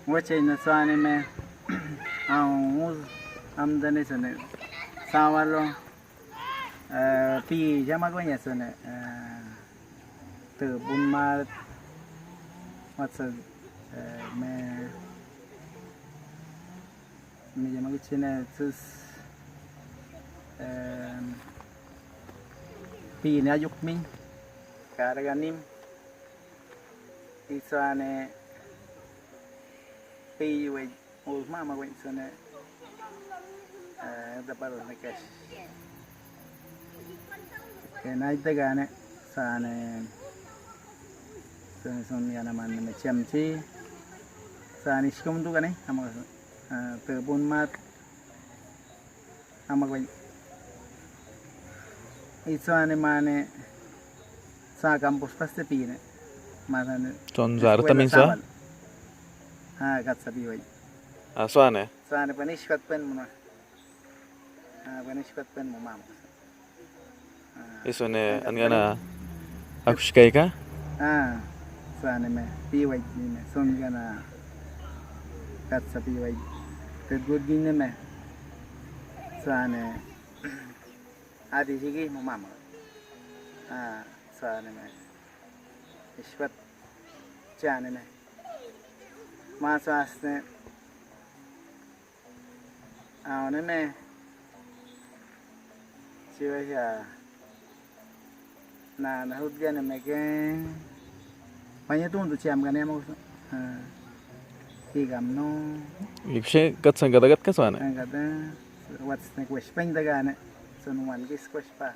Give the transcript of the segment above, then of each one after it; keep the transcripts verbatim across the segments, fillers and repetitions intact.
Wachei na swane me. Ang us am dane swane. Sawalo. Eh, pi jama ko nya swane. Eh, te bun mar. What's a, eh, me. Me jama ko chine tus. Eh, pi ne ayuk mi. Karaganim. Iswane. Pi wei. Ul mama wei swane. Eh, da paro ne kes. Ke nai da gane. Swane. Swane son yana man me chemchi. Swane iskum du gane. Ama, eh, te bun mat. Ama kwai. Iswane mane. Sa campus paste pine. Mane. Ton zar tamin sa? Ha, kat sa piwai. Ah, swane. Swane panis kat pen muna. Ah, panis kat pen mumam. Iswane an gana akushkai ka? Ah, swane me, piwai ni me, son gana katsa piwai. Te good ni me. Swane adi higi mo mama. Ah, swane me. Ishwat chane me. Ma swaste. Aw, ne me. Chiwa hiya. Na, na hut gane me ke. Panya tun tu chiam gane mo. Ha. Hi gam no. Ipshe kat sang kata kat ka swane. Ang kata. What's the question da gane. Sun wan kis question pa.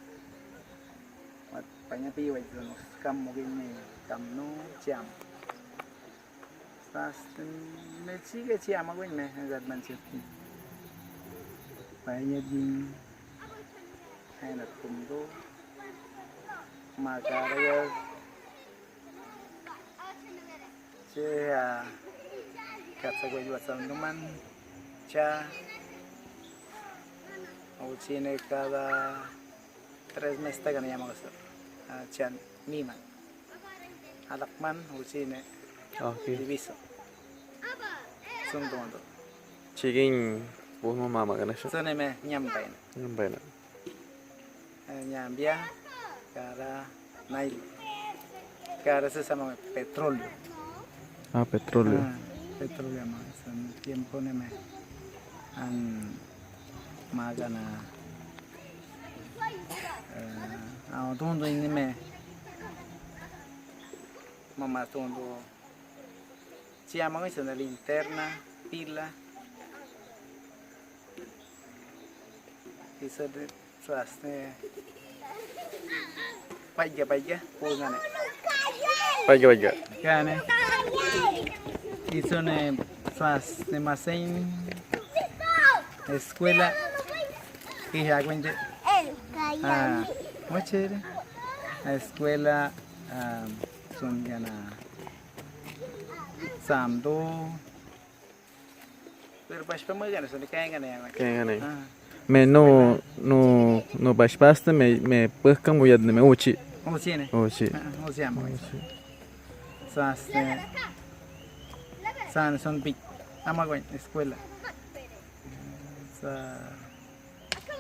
Wat panya pi wai sun kam mo gane kam no chiam. Swaste me chike chi ama kwin me, gat man chi. Panya jing. Hai na kum do. Ma karaga. Che ya. Katsa kwin wa sam duman. Cha. Au chine kada. Tres mes ta gana yama kasar. Ah, chan, niman. Alakman, ulsine. Okay. Diviso. Sung dondo. Chiking, buhmo mama gana siya. Sone me, nyambaina. Nyambaina. Eh, nyambia, kara, nail. Kara sesama me, petróleo. Ah, petróleo. Ah, petróleo ma, son tiempo ne me. An, magana. Eh, ah, tundu ini me. Mama tundu. Chiama ngi sana linterna, pila. Isa de swaste. Paiga, paiga, pulnane. Paiga, paiga. Kane. Isone swaste masen. Eskwela. Kiha kwende. Ah, wachere. Eskwela, ah, son gana. Samdo. Pero pashpa mo gana, son kaya gana ya. Kaya gana. Ah. Me no, no, no pashpaste me, me pwekang mo yadne me uchi. Uchi ne. Uchi. Ah, uchi ama. Uchi. Swaste. San son big. Ama kwende eskwela. Sa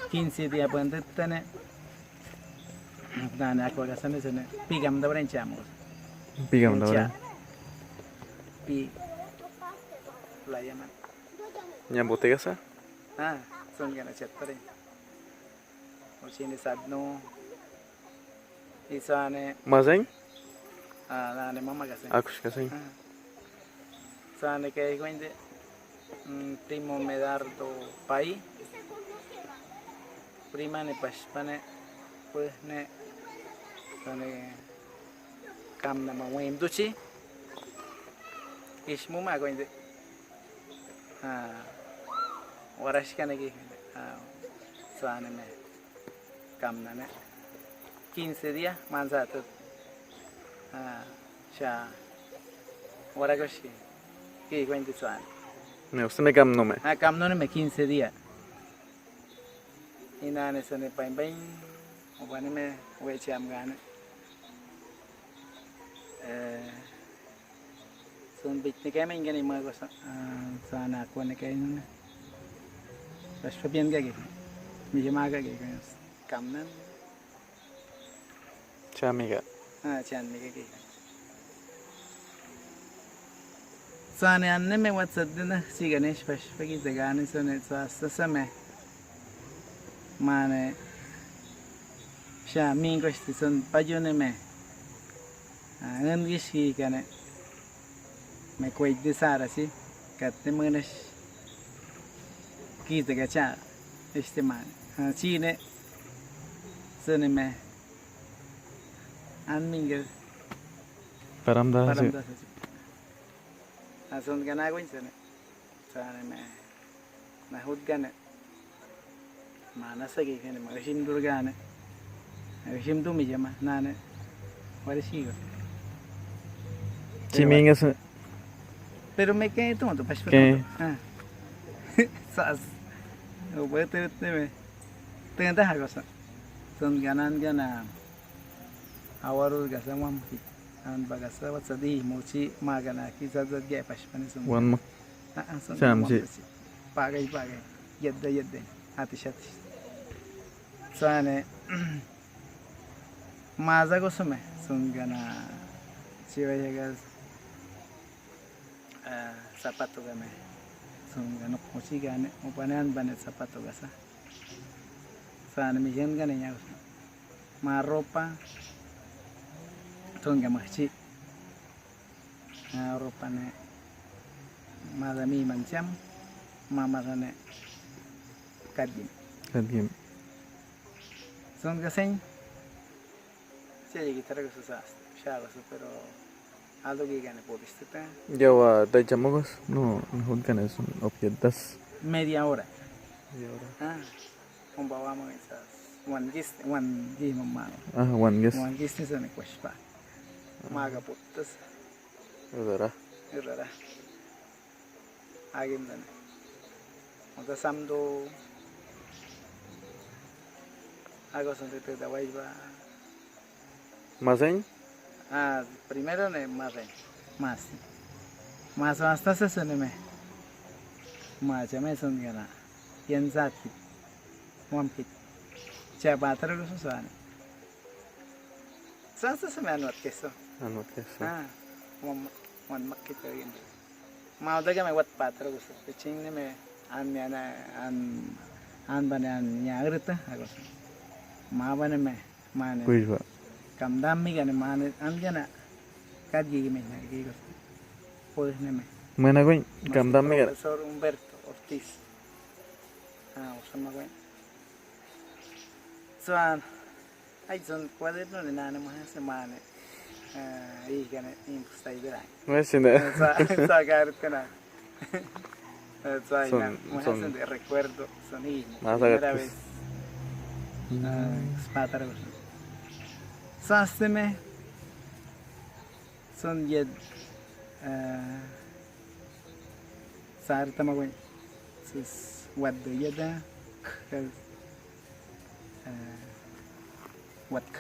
quince dia pwendetane. Nane akwa kasane sene. Pigam da bren chamo. Pigam da bren. Pi. Layaman. Nyambote kasa? Ah, son gana chat pare. Uchi ne sadno. Isane. Mazeng? Ah, nane mama kaseng. Akush kaseng. Ah. Sane kei kwende, mm, primo Medardo pai. Prima ne pashpa ne, pues ne, sane kam na ma wem duchi. Ish muma kwende. Ah, warash kane ki, ah, sane me. Kamnane. Quince dia, mansa tut. Ah, sha. Waragoshi. Ki kwenti swan. Ne, usse me kamno me. Ah, kamno ne me quince dia. Inane sene pain pain. Ubane me weche amgane. Eh, Sun bit ne kei men gani ma ko sa, sa na ko ne kei ne. Bas pa bien ga ge. Mi je ma ga ge ko. Kam nan. Cha mi ga. Ah, cha mi ga ge. Sa ne an ne me wat sa de na si ga ne spas pa ki de ga ne so ne sa sa sa me. Ma ne. Sha mi ko sti sun pa jo ne me. Ah, ngan gi si ga ne. Me kwai de sara si, kat ne manash. Ki de gacha, este man. Ha, chi ne. Sene me. An minga. Paramda si. Paramda si. Ha, sun gana gwin sene. Sene me. Na hut gane. Ma na sa gi gane, ma gashim dur gane. Ma gashim du mi jama, nane. Wari si go. Chi mi ngas. Pero me ke tu, tu pas. Ke? Ah. Sas. O bete bete me. Tenda ha gosa. Sun ganan gana. Awaru gasa wam ki. An bagasa wat sadi mochi magana ki zat zat ge pas pani sun. Wan ma. Ah, ah, sun Sam wam si. Pasi. Pagai, pagai. Yadda, yadda. Atish, atish. Sane. Maza ko sume. Sun gana. Siwa yagas. Eh, zapato game. Sun gana mochi gane. Upanan bane zapato gasa. Sane mi jen gane ya. Ma ropa. Sun gana machi. Ah, ropa ne. Mada mi mancham. Ma mada ne. Kadgim. Kadgim. Sun gasen. Che gi tara gasu sa. Sha gasu pero. Ado gi gane pobistita. Yawa dai chamogos. No, no hon gane sun op das. Media hora. Media hora. Ah. Homba wa mo sa. Wan gis, wan gi mama. Ah, wan gis. Wan gis ni sun kwashpa. Maga putas. Rara. Rara. Agim dane. Oda samdo. Ago sun te da wai ba. Masen? Ah, primero ne masen. Mas. Mas hasta se sene me. Ma chame sun gana. Piensa ki. Wam ki. Cha patro ko susane. Sasa sa me anwat keso. Anwat keso. Ah, wan, wan mak kita rin. Mau daga me wat patro gusto. Piching ni me an me ana an, an bane an nya urta ago. Ma bane me, mane. Kuis ba. Kam dam mi gane mane an gana. Kat gi me na gi gusto. Pues ni me. Mana kuis kam dam mi gane. Profesor Humberto Ortiz. Ah, usama kuis. Swan. Ay, son cuaderno ne nane muhase mane. Ah, ay, gane impusta ibera. Muhase ne. Sa, sa garit kana. Sa ina muhase de recuerdo son i. Primera vez. Ah, spataro. Sa steme. Son yed. Ah, Sar tamawen. Sus wadda yada. K, eh, wadk.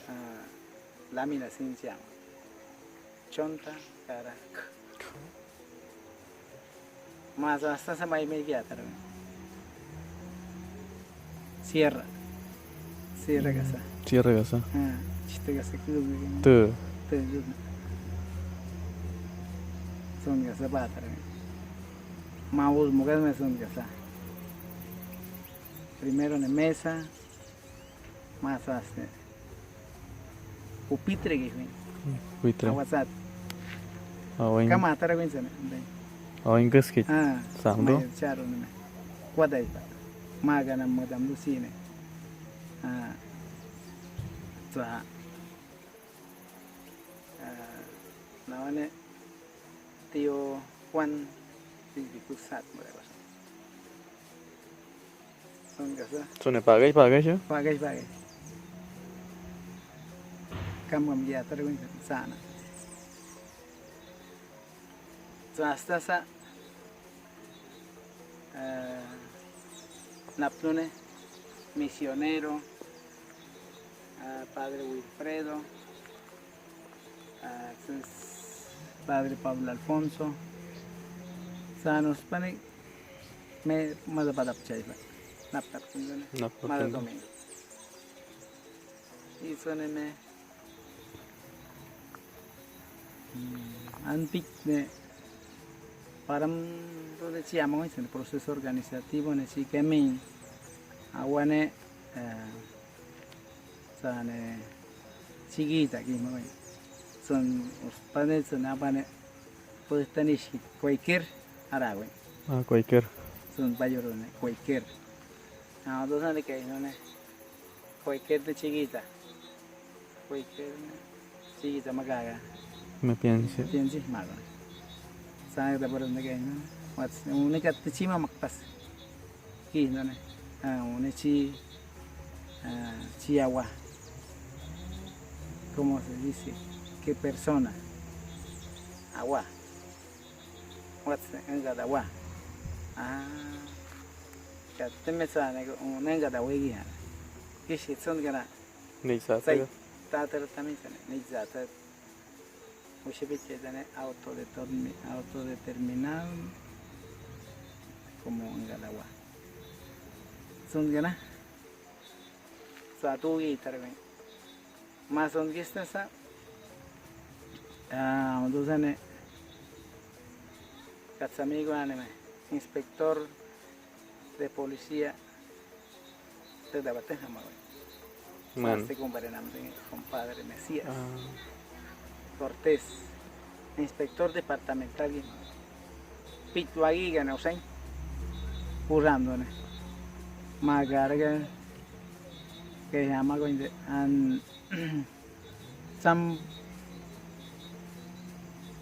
Ah, lámina sin siang. Chonta kara k. Mas hasta sa mai mai kya tar. Sierra. Sierra kasa. Sierra kasa. Ha, chita kasa ku. Tu. Tu. Son kasa batar. Maus mugal me son kasa. Primero ne mesa. Mas hasta. Pupitre ki hui. Pupitre. Awasat. Awa in. Kama tara hui sana. Awa in kas ki. Ah, samdo. Charo na. Kwadai ta. Maga na madam lusine. Ah. Sa. Ah, nawane tío Juan. Biku sat mo. Son kasa. Sone pagai pagai sio. Pagai pagai. Kam kam ya terus sana. Sa hasta sa. Eh, napnune misionero. Ah, padre Wilfredo. Ah, sus Padre Pablo Alfonso. Saan uspane me mada padap chaipa. Nap tap kundane. Nap tap kundane. Mada Domingo. Isone me. Hmm, an pit ne. Param to de chi among isone proceso organizativo ne chi kemi. Awane, eh, sane, chigi taki mo. Son uspane son apane. Pues tanish Quaker, arawe. Ah, Quaker. Son payorone, Quaker. Ah, dos ane kei no ne. Quaker de chigita. Quaker ne chigita magaga. Me piensi. Piensi maga. Sa da baru ne kei no. What's, une ka te chima makpas. Ki no ne. Ah, une chi, ah, chi awa. ¿Cómo se dice? ¿Qué persona? Awa. What's the, enga da wa? Ah. Ka te me sa ne ko, une enga da wegi ha. Kishi tsun kana. Ni sa te. Sai, ta ta ta mi sa ne. Ni sa ta. Ushe biche da ne autodetermi-, autodeterminado. Como enga da wa. Tsun kana. Sa tu gi tarwe. Mason gistasa. Ah, dusane. Katsamigo anime. Inspector de policía. Te da bate hamawe. Man. Este compadre nam de compadre Mesías. Ah. Cortés. Inspector departamental gi. Pit wagi gana usain. Purando ne. Magarga. Kei hamago inde an Sam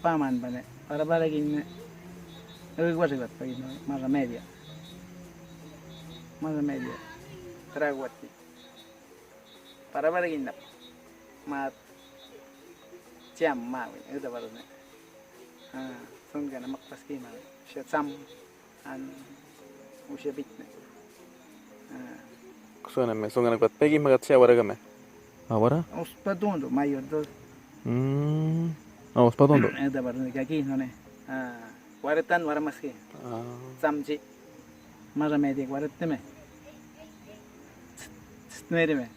paman bane, para para gin ne, ugwa se bat pagin, mara media. Mara media. Tragwati. Para para gin nap. Mat. Jam ma win, uda para ne. Ah, sun gana makpas ki ma. Sha sam. An ushe bit ne. Ah. Kusona me, songa na kwat pegi magat si awara kame. Awara? Uspa dondo, mayor dos. Hmm. Ah, uspa dondo. Eh, da bar ne kaki no ne. Ah, waratan wara maski. Ah. Samji. Mara me de warate me. Snere me.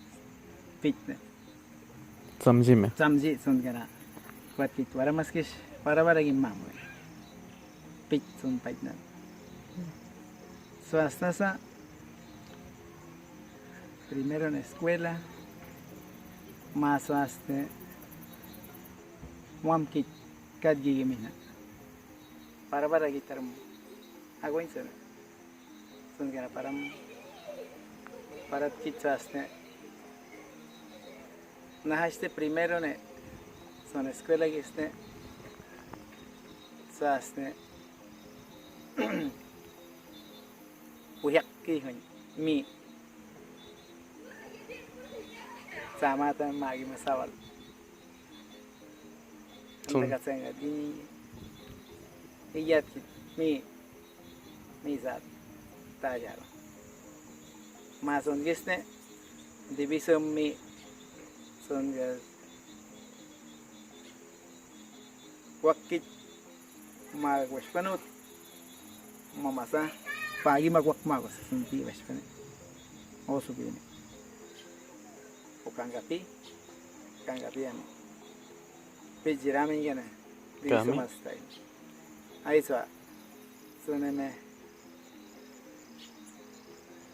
Bit ne. Samji me. Samji sun kana. Kwat kit wara maskis, wara wara gin mamu. Pit sun pait na. Swasta sa. Primero en escuela. Mas swasta. Wam kit kat gigi mina. Para para gitar mo. Aguin sana. Sun kana param. Parat kit swasta. Nahaste primero ne. Sun escuela giste. Swasta. Uyak ki hun. Mi. Samata magi masawal. Sun. Anda ka senga di. Iyat kit. Mi. Mi zat. Tajal. Ma sun giste. Division mi. Sun gas. Kwak kit. Ma wes panut. Ma masa. Pagi ma kwak ma wes. Sun pi wes panut. Osu bini. Ukang kapi. Kang kapi ani. Pi jiramin gana. Di kami. Sumas tai. Ai swa. Sune me.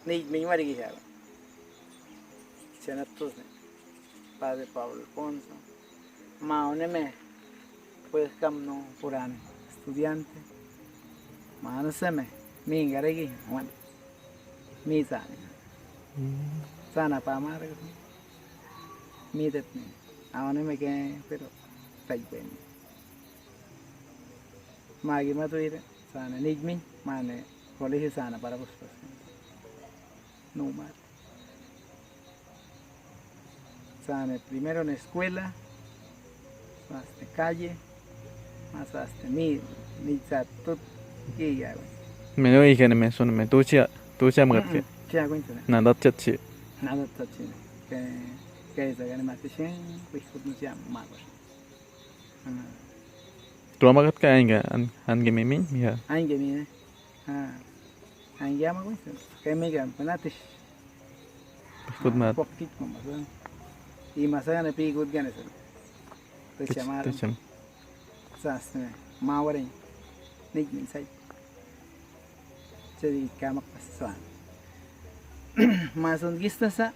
Ni mi wari ki hal. Chena tus ne. Padre Pablo Alfonso. Ma one me. Pues kam no puran estudiante. Ma no se me. Mi ngare ki wan. Mi sa ne. Hmm. Sana pa mare. Mi det ne. Awane me ke, pero tai ben. Magi matuire, sana nijmi, mane, colegio sana para vosotros. No mar. Sana primero en escuela, hasta calle, mas hasta mi, mi sa tut, ki ya. Me no ike ne me son me tu chia, tu chia magat ke. Chia kuin sana. Nada chat chi. Nada chat chi. Ke, ke sa gane mati shen, kuis kut no chia magat. Ah. Drama kat ka ain ka, an, an ka miming, miha. Ain ka miming. Ha. Ain ka ma ko, ka miming ka, panatish. Pagkut mat. Pokit ko ma, so. Ima sa na pi kut gane, so. Techam. Techam. Sas ne, mawaring. Nik min sai. Jadi kamak paswan. Masun gista sa.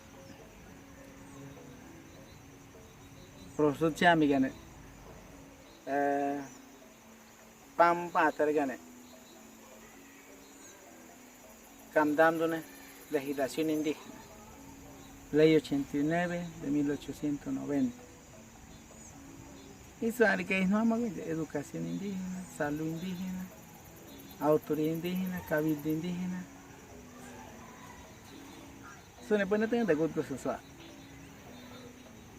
Profesor Chami gane. Eh, Pam Patar gane. Kamdam dune legislación indígena. Ley ochenta y nueve de mil ochocientos noventa. Eso ari que no ama educación indígena, salud indígena, autoridad indígena, cabildo indígena. Sune pone tenga da gut ko soswa.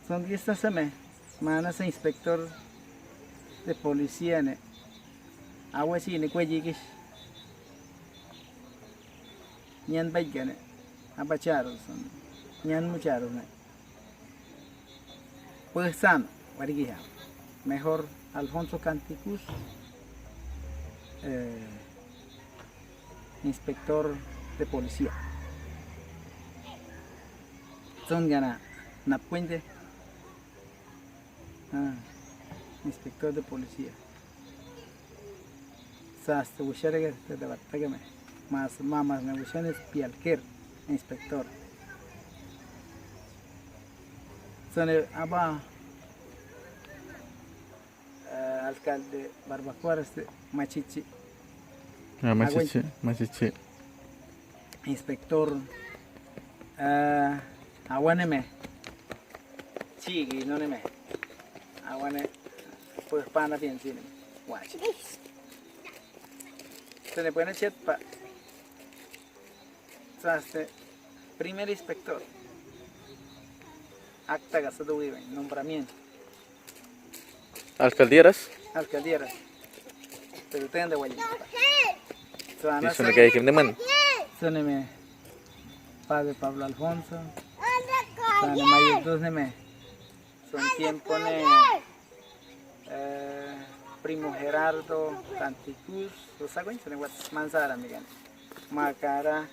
Son gista seme, mana sa inspector de policía ne. Awa si ne kwe jikish. Nyan bait gane. Apa charo son. Nyan mu charo ne. Pues san, warigiha. Mejor Alfonso Canticus, eh, inspector de policía. Son gana, napwente. Ah, inspector de policía. Sas te wishare ke te dabat ta ke me. Mas, ma, mas me wishare es pialker, inspector. Sone aba, eh, alcalde Barbacoa este Machichi. Ah, Machichi, Machichi. Inspector, eh, awane me. Chigi, no ne me. Awane, pues pana bien sine. Watch. Sone pone chet pa. Saste, primer inspector. Akta ka sadu wiwen, nombramiento. Alcaldía ras? Alcaldía ras. Pero tenda wali. Sone kay kim naman. Sone me. Padre Pablo Alfonso. Sone mayor dos ne me. Son tiempo ne, eh, primo Gerardo Canticus, lo sa kwen, sone wat manzara migan. Makara,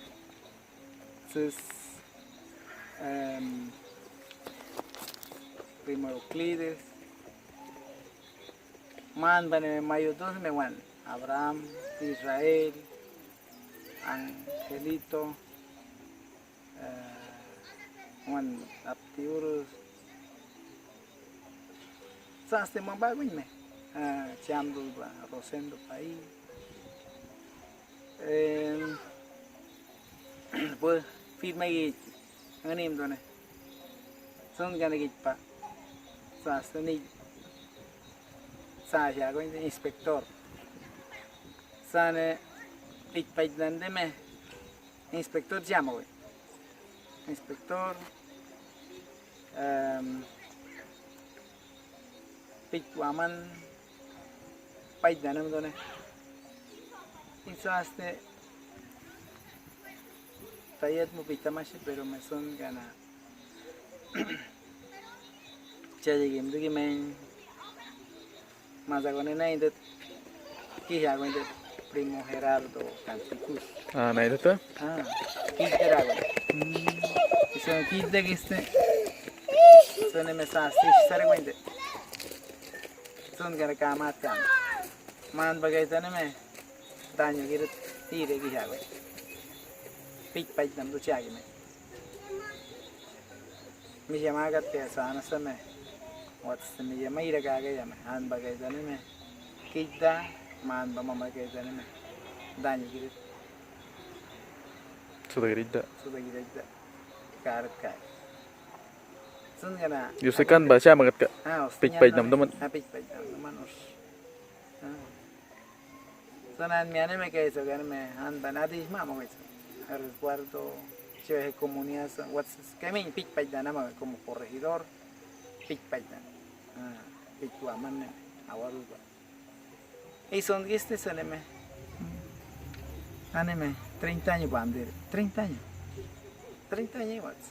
sus, em, primo Euclides. Man bane mayor dos me wan. Abraham, Israel, Angelito, eh, wan Aptiurus. Saste mamba gwin me. Eh, Chamdul ba, Rosendo Pai. Em, pues, firme y Nganim done. Son gane gitpa. Sa sani. Sa ya ko inspector. Sane ik pait dan de me. Inspector jamo. Inspector. Em, Pik waman pait danam done. Insaste tayet mu pik tamashi pero me son gana. Chayegim dugi me. Maza gone na indet. Kiha gone indet primo Gerardo Canticus. Ah, na indet? Ah, kidera gone. Hmm. Iso kidde giste. Sone me sa si sare gone indet. Son gana kama tam. Man bagay tane me. Tanyo girit tire kiha gone. Pik paj nam du chagi me. Mije magat ke sana seme. Wat seme ye mai raga ga yame. Han ba ga zane me. Kida man ba mama ga zane me. Dani giri. Suda giri da. Suda giri da. Karat kai. Sun gana. Yusekan ba siya magat ka. Ha, pik paj nam duman. Ha, pik paj nam duman us. Ha. Sonan mi anime ke eso, anime han banadi ma mo eso. Resguardo, che comunidad, what's kami pik paj dana ma como corregidor, pik paj dana. Ah, pik wa man ne, awaru ba. Ison giste soneme. Anime, treinta años bandera, treinta años. Treinta años what's.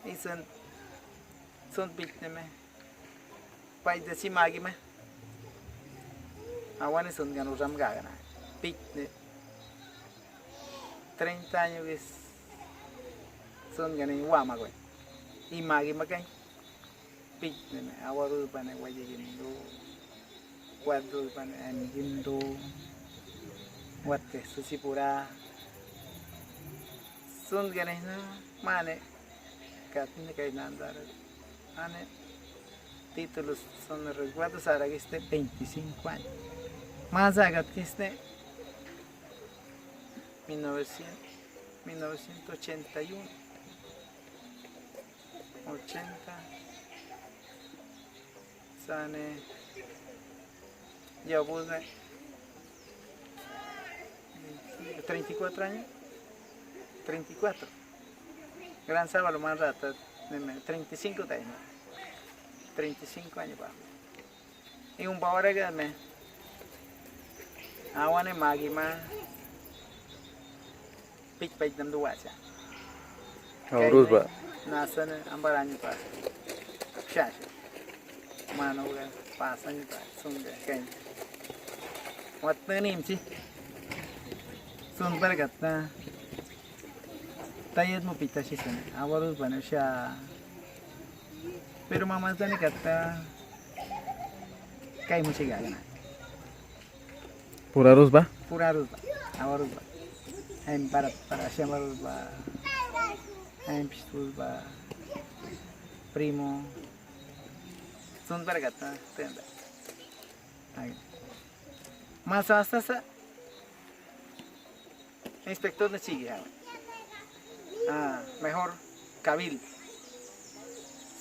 Ison, son pik neme. Paida si magi me. Awane sun gano ram gagana. Pit ne. Treinta años gis. Sun gane wa magwe. I magi magai. Pit ne me. Awaru bane waje gindo. Kuadru bane em gindo. Watte susipura. Sun gane na. Mane. Katne kai nandar. Ane. Títulos son recuerdos, ahora que este veinticinco años. Más acá que este mil novecientos, mil novecientos ochenta y uno. Ochenta. Sane. Ya pues, treinta y cuatro años. Treinta y cuatro. Gran Sábado, más rato, treinta y cinco de años. Treinta y cinco años, pa. Y un pa ahora que me. Awane magi ma. Pit pit nam duwa cha. Aurus ba. Nasan ambaran pa. Shasha. Mano ga pasan pa sunga kain. Wat na nim chi. Sun bar gatna. Tayet mo pita si sun. Aurus ba na sha. Pero mama zane gatta. Kai mo chi gagana. Pura Rusba? Pura Rusba. Awa Rusba. Em para para Shema Rusba. Em Pishtu Rusba. Primo. Sun para gata tenda. Ay. Mas hasta sa. Inspector na chigi ha. Ah, mejor kabil.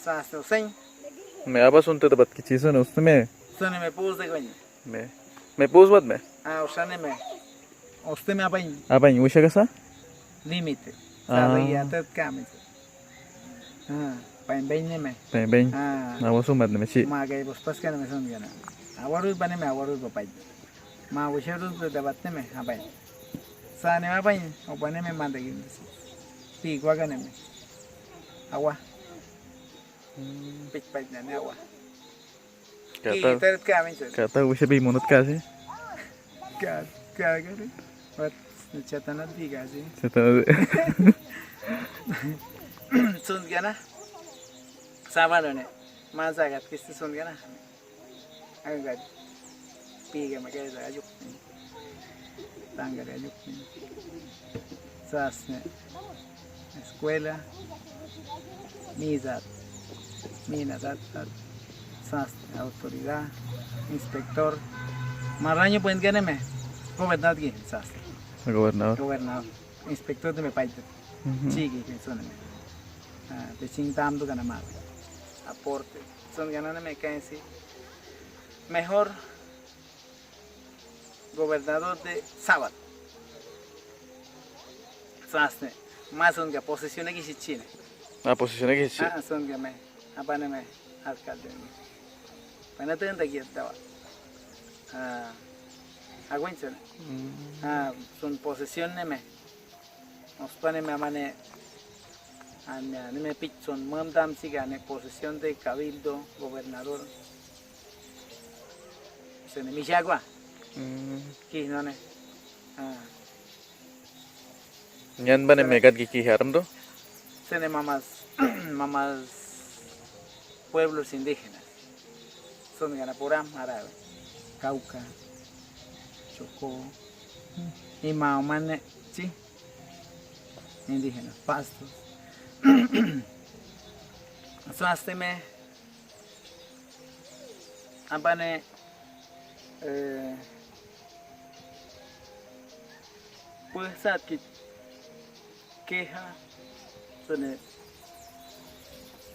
Sa hasta usen. Me aba sun te tabat kichi sun uste me. Sun me pus de gwen. Me, me pus wat me. Ah, usane me. Uste me abain. Abain, usha kasa? Límite. Ah. Sa ya tet kami. Ah, pain bain ne me. Pain bain. Ah. Na wasu mat ne me si. Ma gai bos pas kan me sun gana. Awarus bane me awarus bapai. Ma usha rus de dabat ne me abain. Sa ne abain, o bane me manda gin. Pi gwa gane me. Awa. Hmm. Pit pit ne awa. Kata, kata wisha bi monot kasi. Ka, ka, ka, wat, chatana di kasi. Chatana di. Sun gana. Sama lo ne. Masa gat kisti sun gana. Ang gat. Piga magay sa ajuk. Tangga de ayuk. Sas ne. Escuela. Mizat. Minazat. Sas ne. Autoridad. Inspector. Maraño pueden gane me. Gobernador gi. Sas. Gobernador. Gobernador. Inspector de me paite. Mhm. Chigi que son me. Ah, de ching tam du gana mal. Aporte. Son gana me kain si. Mejor gobernador de Sabat. Sas ne. Ma sun ga posesión gi si chine. Ah, posesión gi si. Ah, sun ga me. Apane me. Alcalde me. Pana tenda gi dawa. Ah. Aguen sun. Mm. Ah, sun posesión ne me. Ospane me amane, ane, ane me pichon, mem dam si gane posesión de cabildo, gobernador. Sene mi jagwa. Mm. Ki no ne. Ah. Nyan bane me gat ki ki haram do? Sene mamas, mamas pueblos indígenas. Sun gana puram, árabe. Cauca, Chocó, i ma mane, si. Indígenas, pastos. Swasteme, apane, eh, pues, sat ki queja, sene,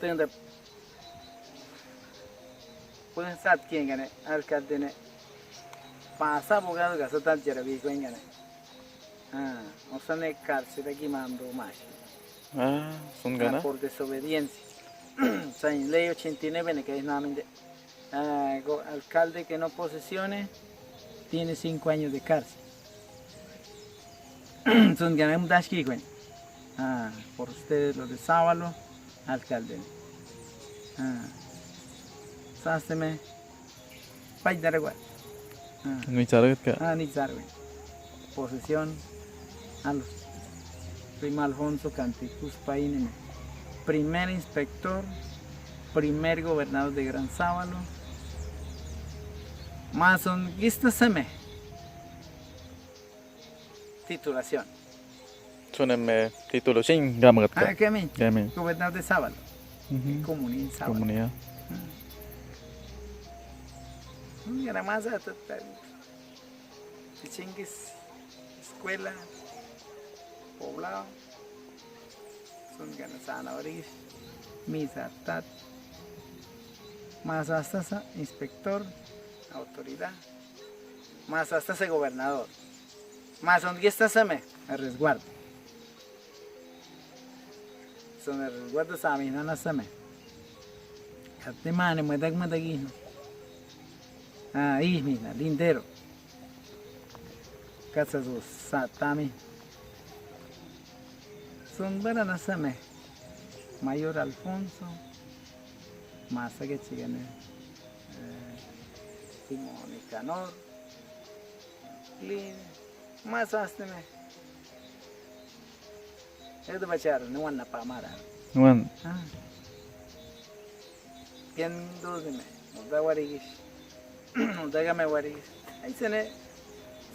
tenda, pues, sat ki gane, alcalde ne, pasa abogado ga satan jera bi gane. Ah, o sea, ne cárcel aquí mando más. Ah, sun gana. Ah, por desobediencia. O sea, en ley ochenta y nueve ne que es nuevamente, ah, go-, alcalde que no posesione tiene cinco años de cárcel. Sun gana un dash ki gwen. Ah, por ustedes los de Sábalo, alcalde. Ah. Sasteme. Paidarewa. Ah. Ni charagit ka? Ah, ni charagit. Posesión a los primo Alfonso Canticus Paineme. Primer inspector, primer gobernador de Gran Sábalo. Mason gista seme. Titulación. Soneme título sin gamagat ka. Ah, kemi. Kemi. Gobernador de Sábalo. Mhm. Comunidad Sábalo. Comunidad. Gana masa tata. Pichingis escuela poblado. Son gana sana oris. Misa tat. Masa hasta sa inspector, autoridad. Masa hasta sa gobernador. Mason gista seme, el resguardo. Son el resguardo sami nana seme. Katte mane madag madag ihno. Ah, ihmi na lindero. Katsa so satami. Son bana na seme. Mayor Alfonso. Masa ke chigane. Eh, Simón Nicanor. Lin, masa hasta me. Eto bachar, no wan na pamara. Wan. Ah. Ken do de me. Uda warigis. Uda ga me warigis. Ay sene.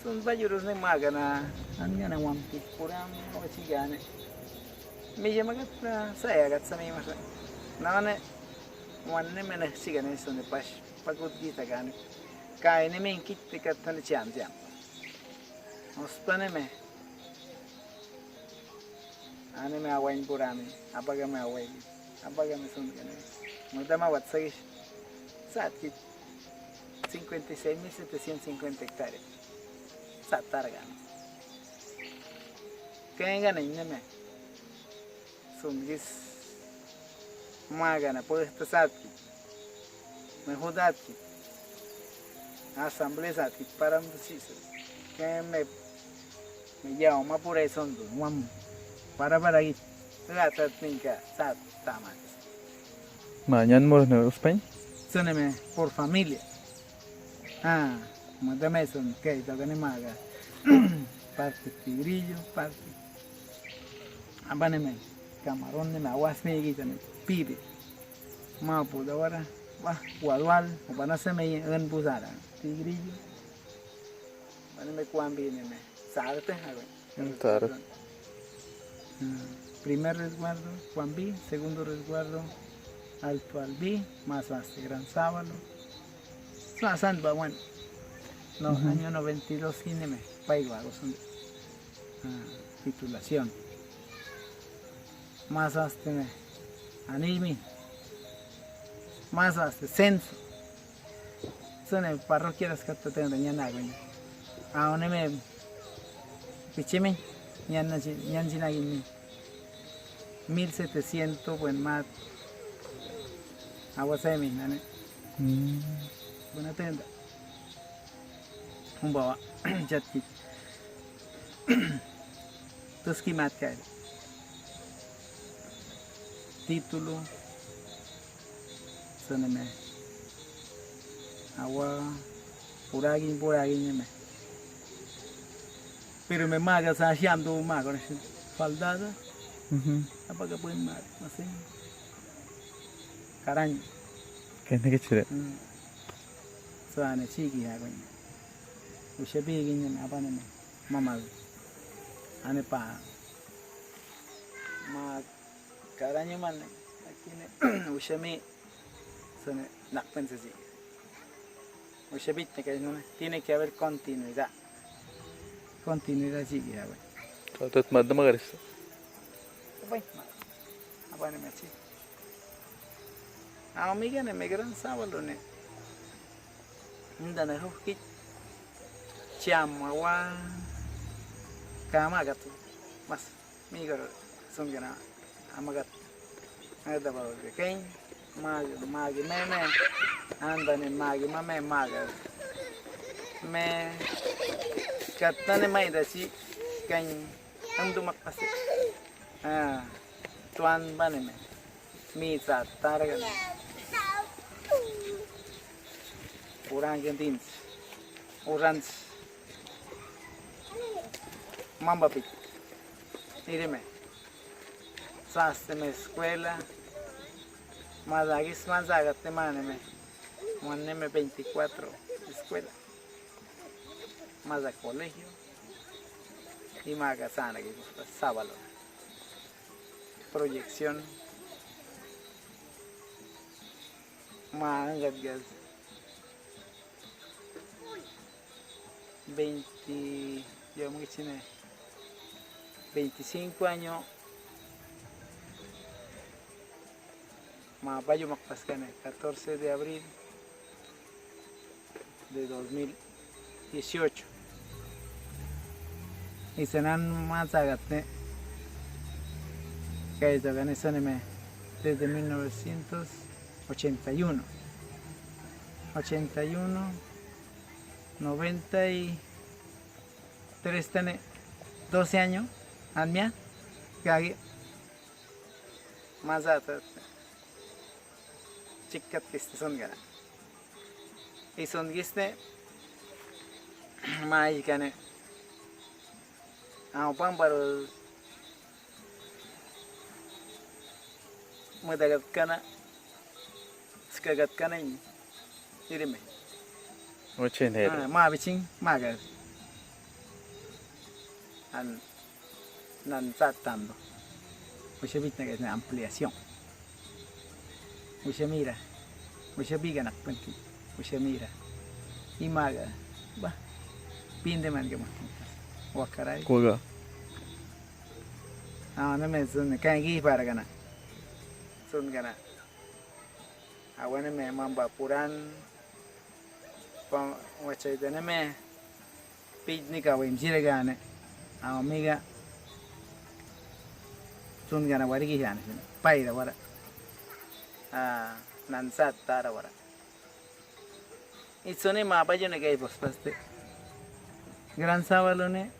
Son bayurus ne magana. An gana wan pi. Kuram o chigane. Mi yemagat saya gat sami masa. Nane. Wan ne me ne chigane son de pash. Pagut gita gane. Kaine me kit te kat tane cham cham. Ospane me. Ane me awain purame, apaga me awain, apaga me sun gane. Mudama watsagi. Sat ki cincuenta y seis mil setecientos cincuenta hectáreas. Sat targan. Kenga ne me. Sungis magana puesta satki. Me hudatki. Asamble satki param tu sisu. Ke me, me yao ma pura sondu. Wam para para gi. Sat sat ninka sat tamat. Ma nyan mur ne uspain? Sene me por familia. Ah, mada me son ke ito gani maga. Parte Tigrillo, parte. Abane me. Camarón ne me awas me gita me. Pibe. Ma puda wara. Wah, wal wal. Abana se me en buzara. Tigrillo. Abane me kuambi ne me. Sarte, a ver. Claro. Mm, primer resguardo, Juan B, segundo resguardo, Alto Albí, más hasta Gran Sábalo. Sa san ba wan. No, año noventa y dos kine me, paigo hago son. Ah, titulación. Más hasta me, animi. Más hasta censo. Sene parroquia las katta tenda nyana gwen. Aone me pichimi nyan na nyan jina gini. Mil setecientos buen mat. Awa semi nane. Buena tenda. Humbawa jatki. Tuski mat kai. Título. Sene me. Awa puragin puragin me. Pero me maga sa siam do maga na faldada. Apa ka buen maga masi. Karañ. Kene ke chire. So ane chigi ha gwen. Ushe bigin me apa ne me. Mama. Ane pa. Ma Karaño man, aquí ne, ushami, sene, nakpen sesi. Ushabit ne kayo, tiene que haber continuidad. Continuidad si ya, güey. Tot madama garis. Abay, ma. Abay ne machi. Amiga ne me Gran Sábalo ne. Nda ne hukit. Chama wa. Kama gatu. Mas. Migor sungana amagat. Ada ba ke keng mag mag meme. Anda ne mag mame mag. Me katta ne mai da si keng. Am du mak pasi. Ah, tuan ba ne me. Mi sa tar ga ne. Purangkantins, urans, mamba pit. Ireme. Sasteme escuela. Mazagis mazagat temaneme. Maneme veinticuatro escuela. Maza colegio. Imaga sanagi Sábalo. Proyección. Maangat gas. Veinte, yo me chine. Veinticinco año. Ma bayu makpas kane, catorce de abril de dos mil dieciocho. Isanan mazagat ne. Kaya to kane soneme desde mil novecientos ochenta y uno. Ochenta y uno, noventa y tres tane, doce año, anmia, kagi, mazata, chikkat kiste son gana. Ison kiste, ma ikane, aw pambaru, madagat kana, skagat kana ini. Ireme. Ochenta y tres. Ah, ma biching, maga. An, nan sat tando. Usia bitna kane ampliación. Usia mira. Usia biga nak penti. Usia mira. Imaga. Ba. Pinde man ke makin. Wakarai. Kuaga. Ah, name sun, kagi para kana. Sun kana. Awane me mamba puran. Pa, wachai dene me. Pij nika wem jire gane. Aw miga. Sun gana wari ki jane. Paira wara. Ah, nan sat tara wara. Itsone ma bayu ne gai bospaste. Gran Sábalo ne.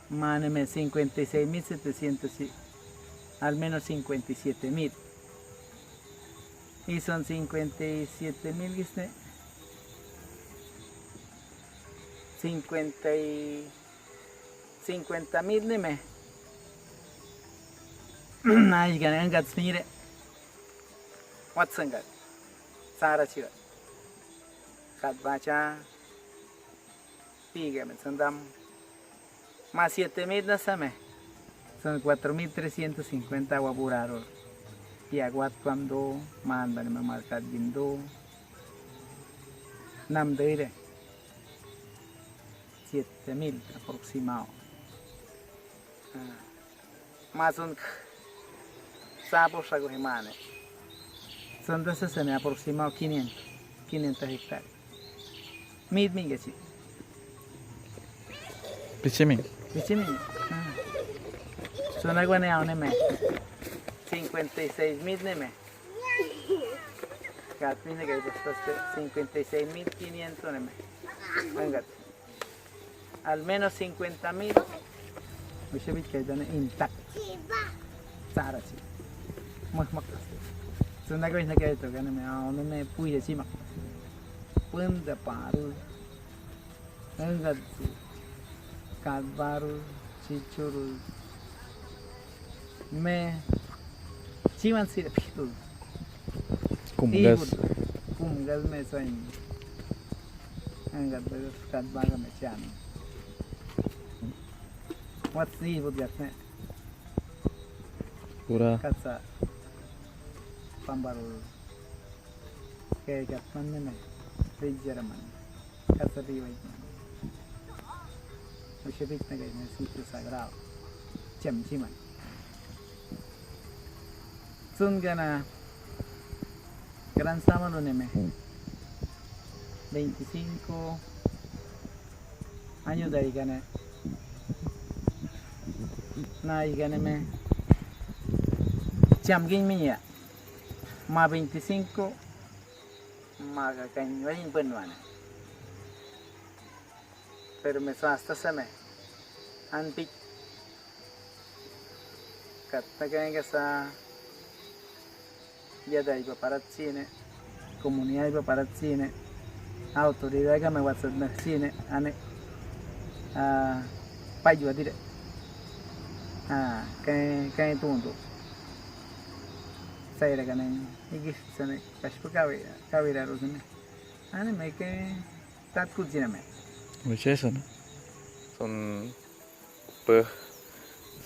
Maneme cincuenta y seis mil setecientos, sí. Al menos cincuenta y siete mil. Y son cincuenta y siete mil, ¿viste? Cincuenta y, cincuenta mil neme. Ay, ganan gat smire. Watson gat. Sara chiwa. Kat bacha. Pige me sandam. Ma siete mil na same. Son cuatro mil trescientos cincuenta wa buraro. Pia kwat kwam do, man bane ma markat gindo. Nam doire. Siete mil aproximado. Ah. Ma son k-, sapo sago himane. Son dasa sene aproximado quinientos, quinientos hectáreas. Mit mi gachi. Pichiming. Pichiming. Ah. Son agua ne aune me. Cincuenta y seis mil ne me. Gat mi ne gai después de cincuenta y seis mil quinientos ne me. Venga. Al menos cincuenta mil. Usia bit kaya dana intact. Sara si. Mah mak. Sunda ko ina kaya to kana me, ah, me pui si mak. Punda paru. Engat si. Kat baru, chichuru. Me. Chiwan si pitu. Kumgas. Kumgas me soin. Ang gat baga, gat baga me chan. What si bud gat ne? Pura. Katsa pambaru. Kaya gat man ne me. Pejara man. Katsa bi wai man. Mashabit na kaya me sitio sagrado. Chem chiman. Sun gana Gran Sábalo ne me. Veinticinco año dai gana. Nai gana me. Cham gin mi ya. Ma veinticinco. Ma ka kan wain benwana. Pero me swasta seme. Anpik. Kat na kaya kasa. Yadai ba parat sine. Comunidad iba parat sine, autoridad ka me WhatsApp na sine, ane, ah, payuwa dire. Ah, ke, ke tundu. Saira ka ne, iki sene, kashpa kawi, kawi ra rusene. Ane me ke, tat kujina me. Wichesana. Son, Pwh,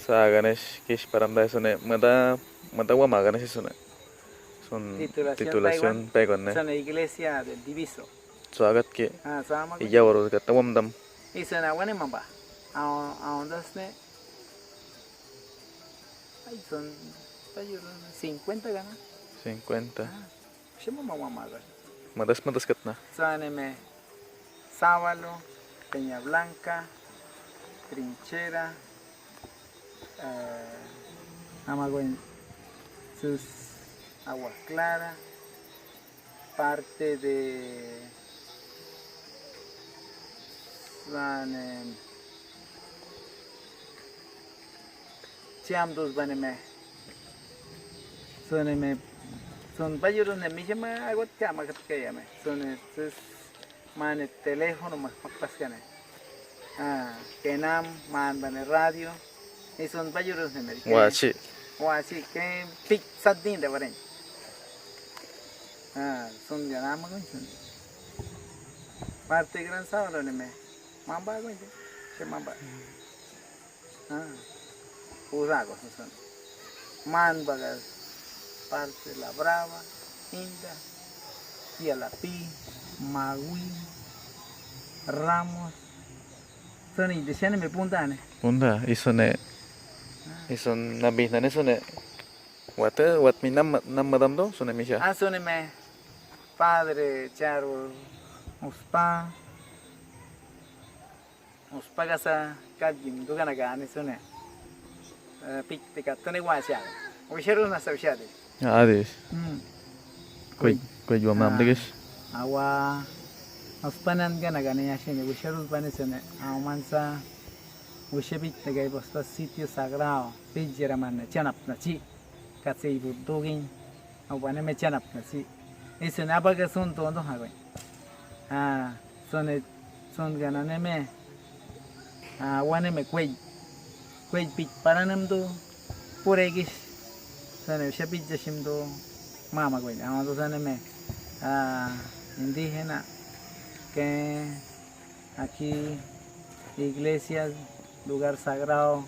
sa ganesh kish paramdai sone, mada, mada wa ma ganesh sone. Son titulación titulación paiwan ne. Son iglesia del Diviso. Swagat ke. Ah, sama ko. Iya waru gat wamdam. Isona wane mamba. Aw, aw, das ne. Ay, son, tayo, cincuenta gana. Cincuenta. Ah. Shima mama mara. Madas, madas katna. Sane me Sábalo, Peña Blanca, Trinchera, eh, Amagüey, sus, Agua Clara, parte de Sane, Chiamdus bane me. Sone me. Son bayurus ne mi shema agot kama kat kaya me. Sone sus mane teléfono ma makpas kane. Ah, kenam man bane radio. Ni son bayurus ne me. Wachi. Wachi ke pik sadin de bane. Ah, son ya nama ko son. Parte gran sábado ne me. Mamba ko. Che mamba. Ah, usa ko son. Man baga parte La Brava, Inda, Tialapi, Magui, Ramos. Sone, de sene me punta ne. Punta, isone. Ah. Ison nabi nane sone. Wate, wat mi nam, nam madam do, sone misha. Ah, sone me. Padre Charo, uspa. Uspa kasa kat gim dukan aga ani sune. Eh, pik pik atane wa siya. Wisharus na sa wisha di. Adis. Hmm. Koi, koi jua mam degis. Awa. Uspa nan kan aga ni asin wisharus bani sune. Aw man sa wisha pik tegai bospa sitio sagrado. Pijera man chanap na chi. Katse ibu dogin. Aw bane me chanap na si. Ese na ba ka son to ndo ha gwen. Ah, sone, son gana ne me. Ah, wane me kwei. Kwei pik para nam do. Pure gis. Sone sha pik jashim do. Mama kwei. Ama do sone me. Ah, indígena. Ke Aquí, iglesias, lugar sagrado,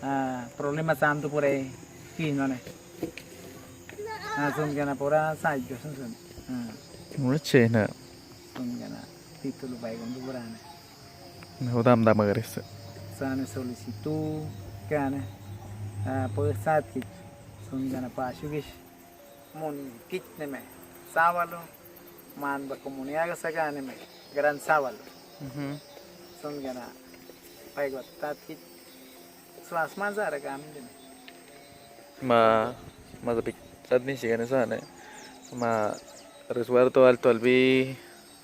ah, problema santo por ahí, ki no ne. Ah, son gana pura sa yo son son. Ah. Mura che na. Son gana título bai con tu pura ne. Na hodam dam agaris. Sana solicitud, gana. Ah, pues sat ki. Son gana pa shugis. Mun kit ne me, Sábalo, man ba comunidad ka saga ne me, Gran Sábalo. Mhm. Son gana, pai gwa tat kit, swas man sa ra gam de me. Ma, ma sa pik, tat ni si gana sa ne, ma, resguardo Alto Albí,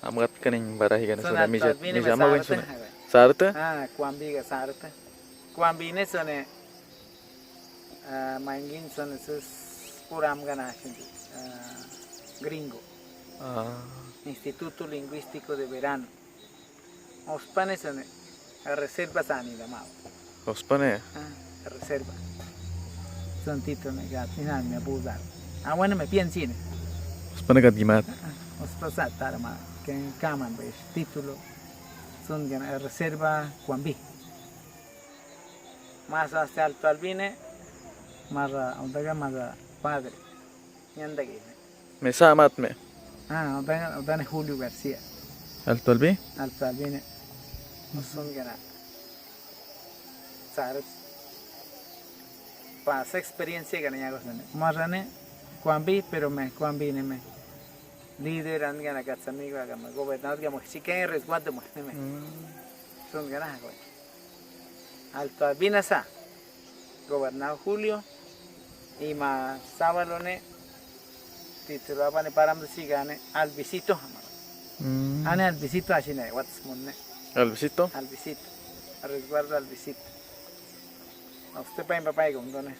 Amgat kaning bara hi kan sona mija mija ma wen sona. Sarta? Ah, Kwambi ka sarta. Kwambi ne sona, ah, mangin sona sus puram gana sindi, ah, gringo. Ah. Instituto Lingüístico de Verano. Ospa ne sona reserva sani da mau. Ospa ne? Ah, reserva. Son tito ne gat ina me buzar. Awan me piensi ne. Ospa ne gat gimat. Ah, ospa sa tar ma ken kaman be título. Son gana reserva Kwambi. Mas hasta Alto Albí ne. Mara, ondaga mara padre. Nyandagi. Me samat me. Ah, odan, odan Julio García. Alto Albí? Alto Albí ne. Musun gana. Sarat. Pas experiencia gana yago sene. Marane, Kwambi, pero me, Kwambi ne me. Líder an gana gatsami gana me. Gobernador gana me. Chiken resguardo me. Mm. Sun gana hago. Alto Albí na sa. Gobernador Julio, i ma Sábalo ne, titulo apane param de sigane, Albisito. Mm. Ane Albisito asine, what's mun ne. Albisito? Albisito. Resguardo Albisito. Oste pain papai gumdo ne.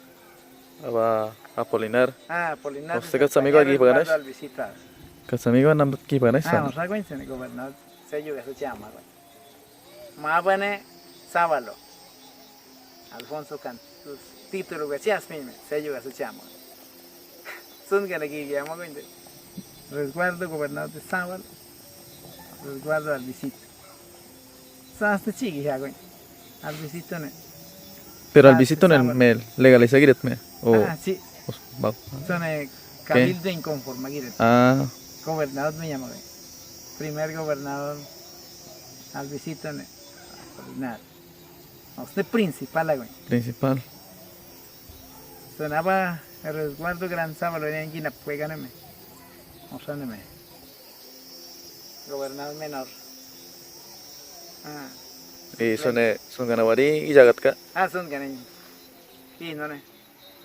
Aba Apolinar. Ah, Apolinar. Oste kat samigo agi paganes. Resguardo Albisito. Katsamiwa namtut kihpana. Ah, isa. Masa kwen sene gobernador. Sello ka su chama kwen. Mabane Sábalo. Alfonso kan. Título ka chasmin me. Sello ka su chama. Sun ka na ki ya ma kwen de. Resguardo gobernador de Sábalo. Resguardo Albisito. Sas te chigi ya kwen. Albisito ne. Pero Albisito ne me legaliza giret me. O. Ah, sí. Bau. Sone cabildo inconforme giret. Ah. Gobernador me llama kwen. Primer gobernador Albisito ne. Nada. Sone principal la kwen. Principal. Sone aba resguardo Gran Sábalo ne ngi nap kwe gane me. Osa ne me. Gobernador menor. Ah. Sone, sun ka na wari, i jagat ka? Ah, sun ka na. Ki no ne.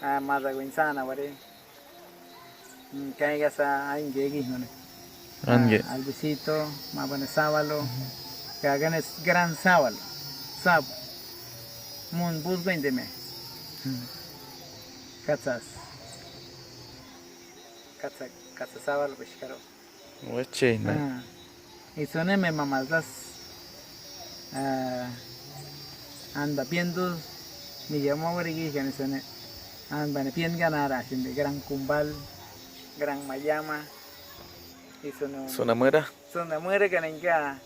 Ah, masa kwen sana wari. Mm, kaya sa, ay, nge ki no ne. Ange. Ah, Albisito, mabane Sábalo. Ka gane Gran Sábalo. Sab. Mun bus kwen de me. Katsas. Katsa, katsa Sábalo peshkaro. Weche na. Ah. Isone me mamaldas. Ah, anba piendu, mi yama wari ki kan isone. Anba ne pien gana ra sinde, gran kumbal, gran mayama. Isone. Sona mera. Sona mera kan inka.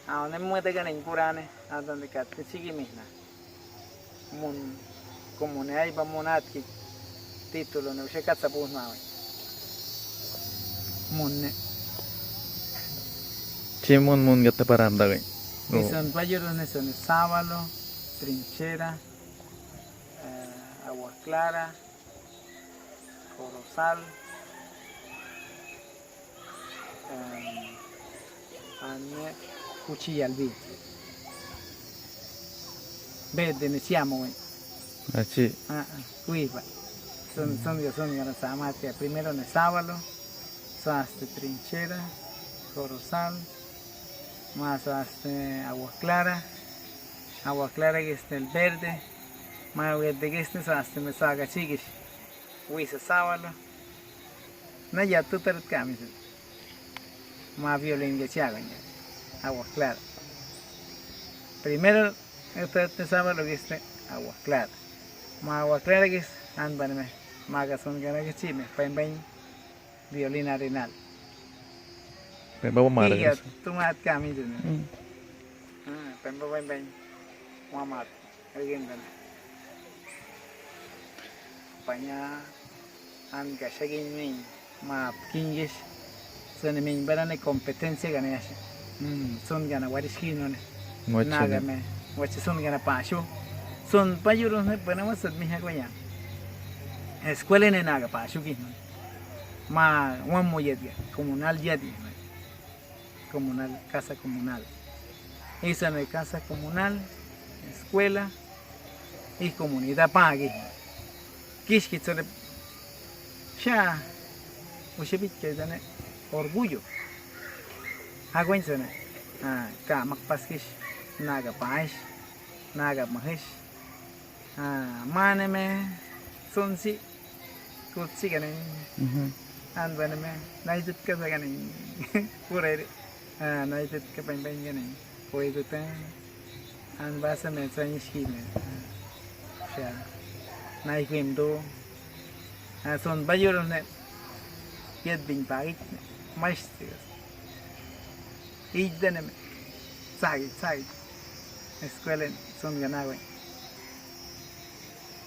Aune mera kan in purane. Adonde kat chigi mihna. Mun, komune ay ba mun atki título ne, usia katsa bus mawe. Mun ne. Chi mun mun gata param dagay. Ison payuro ne son Sábalo, Trinchera, eh, Agua Clara, Corozal, em, ane Kuchiyalbi. Bede ne siamo we. Achi. Ah, ah, kuipa. Son, son, son, son, son, primero ne Sábalo, so hasta Trinchera, Corozal, más hasta Agua Clara, Agua Clara que es el verde, más verde que este, so hasta me saga chiquish. Wisa Sábalo. Na ya tu tarut kami sin. Ma violin ge chiago nya. Agua Clara. Primero, este, este Sábalo ge este Agua Clara. Ma Agua Clara ge anban me. Ma ga son gana ge chi me. Pain pain violin arenal. Pain ba ma. Iya, tu mat kami sin. Hmm. Ah, pain ba pain pain. Ma mat. Alguien gana. Paña an gasha gin min ma kingish. Sone min barane competencia gana yashi. Hmm, son gana warish gin one. Naga me. Wachi son gana pashu. Son payuro ne bana masat mi ha kwanya. Escuela ne naga pashu gin one. Ma wan mo yedga. Comunal yedga. Comunal, casa comunal. Isane casa comunal, escuela, i comunidad pagi. Kishki tsole sha, ushe bitke dane orgullo. Hagwen sone, ah, ka makpaskish, naga paish, naga mahish. Ah, mane me, sonsi, kutsi gane. Mhm. An bane me, nai tut ka sa gane. Purere. Ah, nai tut ka pain pain gane. Koi tut. An basa me sa nyiski me. Sha. Nai kwem do. Ah, son bayur ne. Yet bin pagit. Mais. Ij dane me. Sagi, sagi. Eskuelen, son gana we.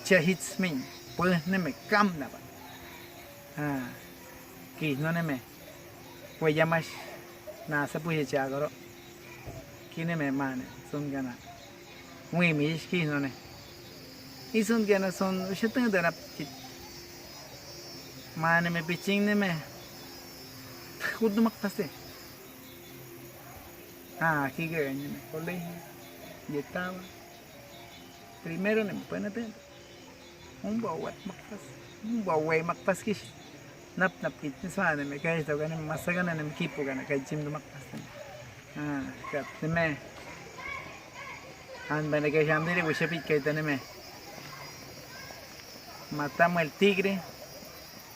Chahits min, pues ne me kam na ba. Ah, ki no ne me. Kwe yamash, na sa puye chagoro. Ki ne me mane, son gana. Mui mi ish ki no ne. I son gana son, ushe tang da rap ki. Mane me piching ne me. Kudu mak pase. Ah, ki ga ne me. Kole. Yetawa. Primero ne me, pues na te. Umbo wat makpas. Umbo we makpas kish. Nap nap kit ni swa ne me kai to gane masa gane ne me kipu gane kai jim do makpas ne. Ah, kat ne me. An bane kai sham dire bushe pit kai ta ne me. Matamos el tigre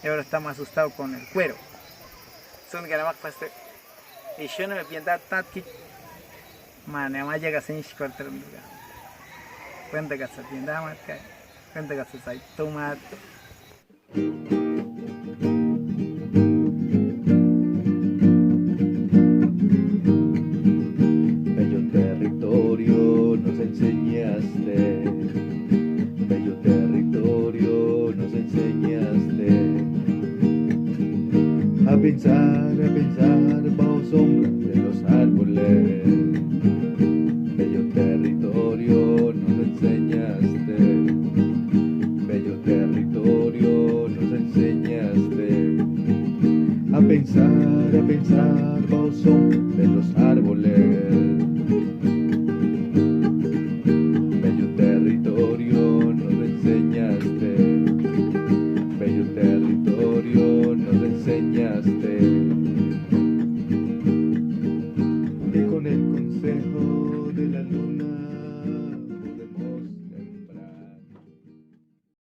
y ahora estamos asustados con el cuero. Tun ka na mak paste. Isyo na pienta tat ki. Mane ama ya ka sin shkor terem duga. Pienta ka sa pienta mat ka. Pienta ka sa sai tomat. Bello territorio nos enseñaste, bello territorio nos enseñaste a pensar, a pensar bajo sombra de los árboles. Bello territorio nos enseñaste, bello territorio nos enseñaste a pensar, a pensar bajo sombra de los árboles. Bello territorio nos enseñaste, bello territorio nos enseñaste. Y con el consejo de la luna